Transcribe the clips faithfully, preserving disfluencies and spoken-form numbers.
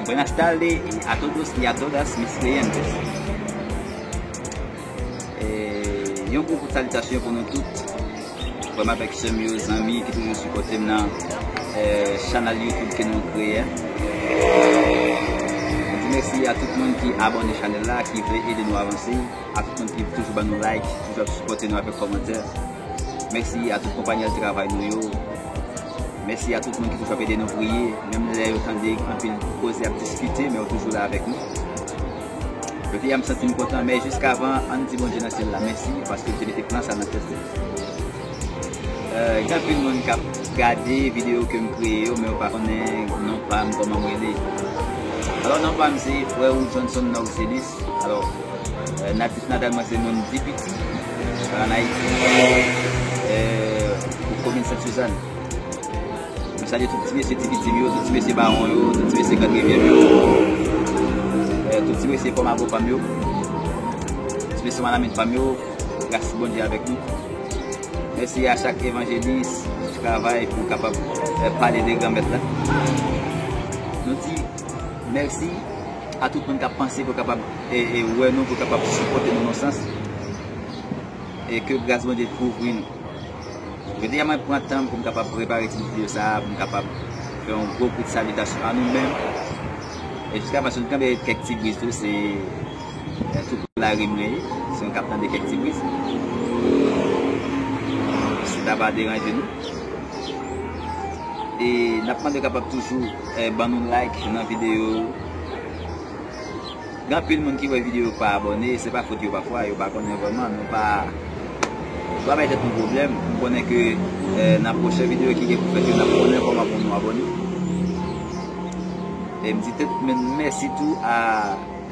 Buenas tardes y a todos y a todas mis clientes. Eh, yon gwo kout salitasyon pou nou tout. Frè m avèk sè m yo, zanmi ki toujou sipòte m nan eh, chanèl YouTube ke nou kreye. Mwen di mèsi a tout moun ki abòne chanèl la, ki vle ede nou avanse, a tout moun ki toujou ban nou like, toujou ap sipòte nou avèk kòmantè. Mèsi a tout konpayèl travay nou yo. Mèsi a tout moun ki toujou ap ede nou priye, menm lè yo tande anpil koze ap diskite, men yo toujou la avèk nou. Jodi a m santi m kontan, men jiskavan, ann di Bondye nan syèl la mèsi, paske l te mete plan sa nan tèt li. Eh, gen anpil moun k ap gade videyo ke m kreye yo, men yo pa konnen non pa m, kòman m rele. Alò, non pa m se Frè ou Johnson Norcelis. Alò, eh, natif natal mwen se moun Dipiti, an Ayiti, eh, ou komin Sent Sizàn. M salye tout ti mesye Dipiti m yo, tout ti mesye Bawon yo, tout ti mesye Grann Rivyè m yo, eh, tout ti mesye Pòmago pa m yo, ti mesye Wanament pa m yo, gras Bondye avèk nou. Mèsi a chak evanjelis ki travay pou kapab eh, pale de Granmèt la. Nou di mèsi a tout moun k ap panse pou kapab eh, eh, wè nou, pou kapab sipòte nou nan sans. E ke gras Bondye kouvri nou. Jodi a mwen pran tan m pou m kapab prepare ti videyo sa a, pou m kapab fè yon gwo kout salitasyon a nou menm. E jiska prezan nou kanpe kèk ti briz tou, se eh, tou pou lari mwen ye, si nou kab tande kèk ti briz. Si ta pa deranje nou. E n ap mande w kapab toujou eh, ban nou like nan videyo yo. Gen anpil moun ki wè videyo yo pa abòne, se pa fòt yo pafwa, yo pa konnen vrèman, nou pa, nou pa bay tèt nou pwoblèm. M konnen ke eh, nan pwochen videyo ki gen pou fèt yo, n ap konnen kòman pou nou abòne. E m di tout moun mèsi tou a,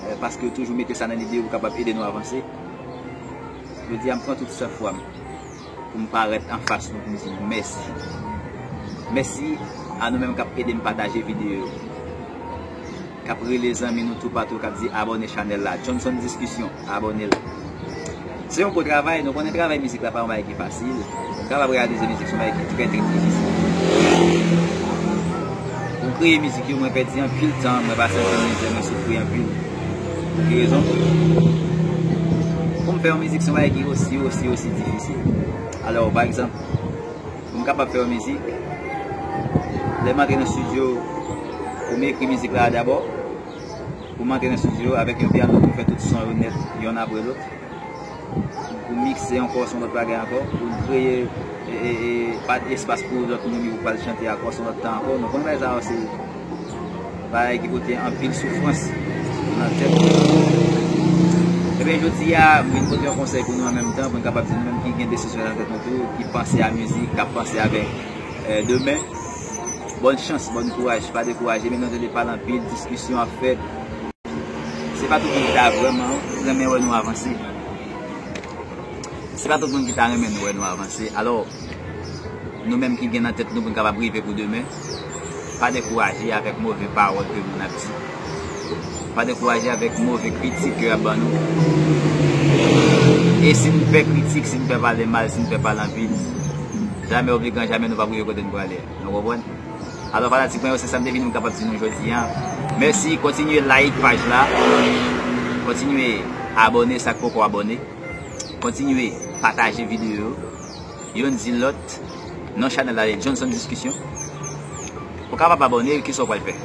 eh, paske yo toujou mete sa nan lide yo pou kapab ede nou avanse. Jodi a m pran tout san fwa m pou m parèt anfas nou pou m di nou mèsi. Mèsi a nou menm k ap ede m pataje videyo yo, k ap rele zanmi nou toupatou, k ap di abòne chanèl la, Johnson Discussion, abòne l. Se yon gwo travay, nou konnen travay mizik la pa yon bagay ki fasil. Kapab reyalize mizik se yon bagay ki trè, trè difisil. Pou m kreye mizik yo, mwen pèdi anpil tan, mwen pase anpil mizè, mwen soufri anpil. Pou ki rezon? Pou m fè yon mizik se yon bagay ki osi, osi, osi difisil. Alò, pa egzanp, pou m kapab fè yon mizik, lè m antre nan estidyo, pou m ekri mizik la dabò, pou m antre nan estidyo avèk yon pyano pou m fè tout son yo nèt, yonn apre lòt. Pou mikse ankò, se yon lòt bagay ankò. Pou kreye e, e, e, pa espas pou lòt moun yo pral chante ankò, se yon lòt tan ankò. Nou konn bagay sa yo, se bagay ki pote anpil soufrans nan tèt. Ebyen, jodi a, m vin pote yon konsèy pou nou an menm tan, pou n kapab di nou menm ki gen desizyon nan tèt nou tou, ki panse a mizik, k ap panse avèk eh, demen. Bòn chans, bòn kouraj, pa dekouraje, men nou tande pale anpil, diskisyon ap fèt. Se pa tout moun ki ta vrèman renmen wè nou avanse. Se pa tout moun ki ta renmen nou wè nou avanse. Alò, nou menm ki gen nan tèt nou pou n kapab rive pou demen, pa dekouraje avèk move pawòl ke moun ap di. Pa dekouraje avèk move kritik ke y ap ban nou. E si n pè kritik, si n pè pale mal, si n pè pale anpil, jamè obligan jamè nou p ap rive kote n prale. Nou konprann? Alò, fanatik mwen yo, se sa m te vin pou m kapab di nou jodi a. Mèsi, kontinye like paj la. Kontinye abòne sa k poko abòne. Kontinye pataje videyo yo. Youn di lòt, non chanèl la se Johnson Discussion. Ou kapab abòne, kisa w pral fè?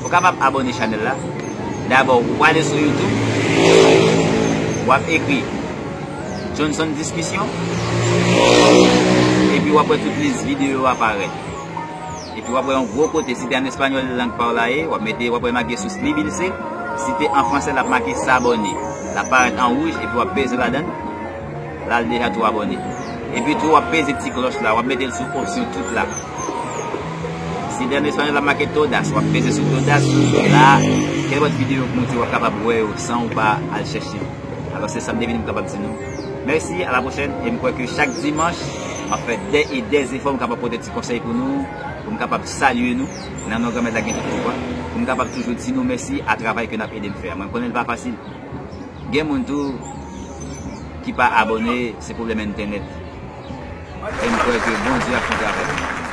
Ou kapab abòne chanèl la. Dabò, ou prale sou YouTube, w ap ekri Johnson Discussion, epi w ap wè tout lis videyo yo aparèt. Epi w ap wè yon gwo kote, si te an espanyòl lang pa w la ye, w ap mete, w ap wè make suscribirse. Si te an fransè, l ap make s'abonner. L ap parèt an wouj, epi w ap peze ladan l. La, l deja tou abòne. Epi tou, w ap peze ti klòch la, w ap mete l sou opsyon tout la. Si te an espanyòl, l ap make todas, w ap peze sou todas. La, kenpòt videyo k monte, w ap kapab wè yo san ou pa al chèche. Alò, se sa m te vin pou m kapab di nou. Mèsi, a la pwochèn, e m kwè ke chak dimanch, m ap fè dè e dè zefò, m kapab pote ti konsèy pou nou, pou m kapab salye nou, nan non Granmèt la gen tout pouvwa, pou m kapab toujou di nou mèsi a travay ke n ap ede m fè a. Mwen konnen l pa fasil. Gen moun tou ki pa abòne, se pwoblèm entènèt. E m kwè ke Bondye ap fè yon travay pou nou.